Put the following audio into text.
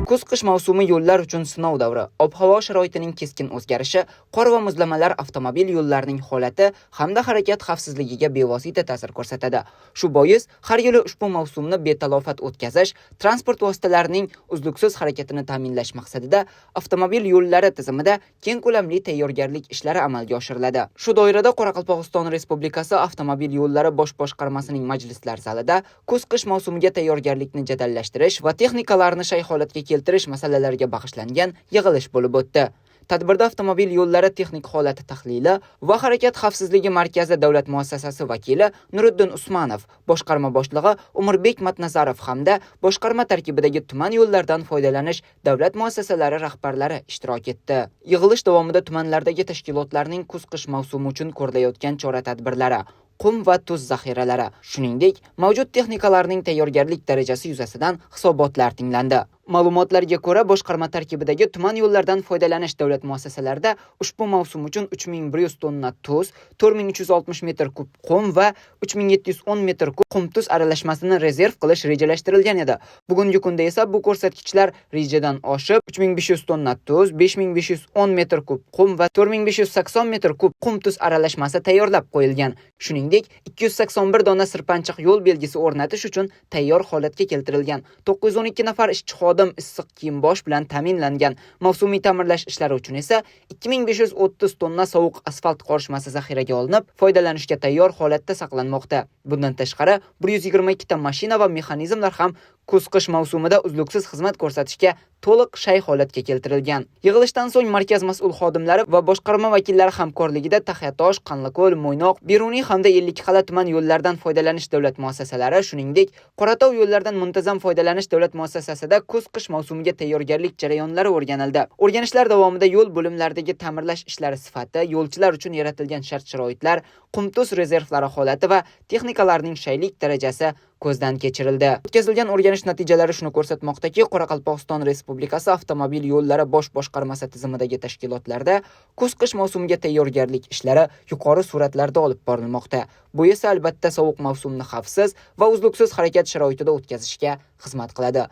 Kuz-qish mavsumi yo'llar uchun sinov davri. Ob-havo sharoitining keskin o'zgarishi, qor va muzlamalar avtomobil yo'llarining holati hamda harakat xavfsizligiga bevosita ta'sir ko'rsatadi. Shu bois har yili ushbu mavsumni betalofat o'tkazish, transport vositalarining uzluksiz harakatini ta'minlash maqsadida avtomobil yo'llari tizimida keng ko'lamli tayyorgarlik ishlari amalga oshiriladi. Shu doirada Qoraqalpog'iston Respublikasi avtomobil yo'llari bosh boshqarmasining majlislar zalida kuz-qish mavsumiga tayyorgarlikni jadallashtirish va texnikalarni shay holatga keltirish masalalariga bag'ishlangan yig'ilish bo'lib o'tdi. Tadbirda avtomobil yo'llari texnik holati tahlili va harakat xavfsizligi markazi davlat muassasasi vakili Nuriddin Usmanov, boshqarma boshlig'i Umurbek Matnazarov hamda boshqarma tarkibidagi tuman yo'llardan foydalanish davlat muassasalari rahbarlari ishtirok etdi. Yig'ilish davomida tumanlardagi tashkilotlarning kuz-qish mavsumi uchun ko'rilayotgan chora-tadbirlari, qum va tuz zaxiralari, shuningdek, mavjud texnikalarning tayyorgarlik darajasi yuzasidan hisobotlar tinglandi. Ma'lumotlarga ko'ra, boshqarma tarkibidagi tuman yo'llardan foydalanish davlat muassasalarida ushbu mavsum uchun 3100 tonna tuz, 4360 metr kub qum va 3710 metr kub qum-tuz aralashmasini rezerv qilish rejalashtirilgan edi. Bugungi kunda esa bu ko'rsatkichlar rejadan oshib, 3500 tonna tuz, 5510 metr kub qum va 4580 metr kub qum-tuz aralashmasi tayyorlab qo'yilgan. Shuningdek, 281 dona sirpanchiq yo'l belgisi o'rnatish uchun tayyor holatga keltirilgan. 912 nafar ishchi xodim issiq kiyim-bosh bilan ta'minlangan. Mavsumiy ta'mirlash ishlari uchun esa 2530 tonna sovuq asfalt qorishmasi zaxiraga olinib, foydalanishga tayyor holatda saqlanmoqda. Bundan tashqari, 122 ta mashina va mexanizmlar ham kuz-qish mavsumida uzluksiz xizmat ko'rsatishga to'liq shay holatga keltirilgan. Yig'ilishdan so'ng markaz mas'ul xodimlari va boshqarma vakillari hamkorligida Taxiatosh, Qanliko'l, Mo'ynoq, Beruniy hamda Ellikqal'a tuman yo'llaridan foydalanish davlat muassasalari, shuningdek, Qoratov yo'llaridan muntazam foydalanish davlat muassasasida kuz-qish mavsumiga tayyorgarlik jarayonlari o'rganildi. O'rganishlar davomida yo'l bo'limlaridagi ta'mirlash ishlari sifati, yo'lchilar uchun yaratilgan shart-sharoitlar, qum-tuz rezervlari holati va texnikalarning shaylik darajasi ko'zdan kechirildi. O'tkazilgan o'rganish natijalari shuni ko'rsatmoqdaki, Qoraqalpog'iston Respublikasi avtomobil yo'llari bosh boshqarmasi tizimidagi tashkilotlarda kuz-qish mavsumiga tayyorgarlik ishlari yuqori sur'atlarda olib borilmoqda. Bu esa albatta sovuq mavsumni xavfsiz va uzluksiz harakat sharoitida o'tkazishga xizmat qiladi.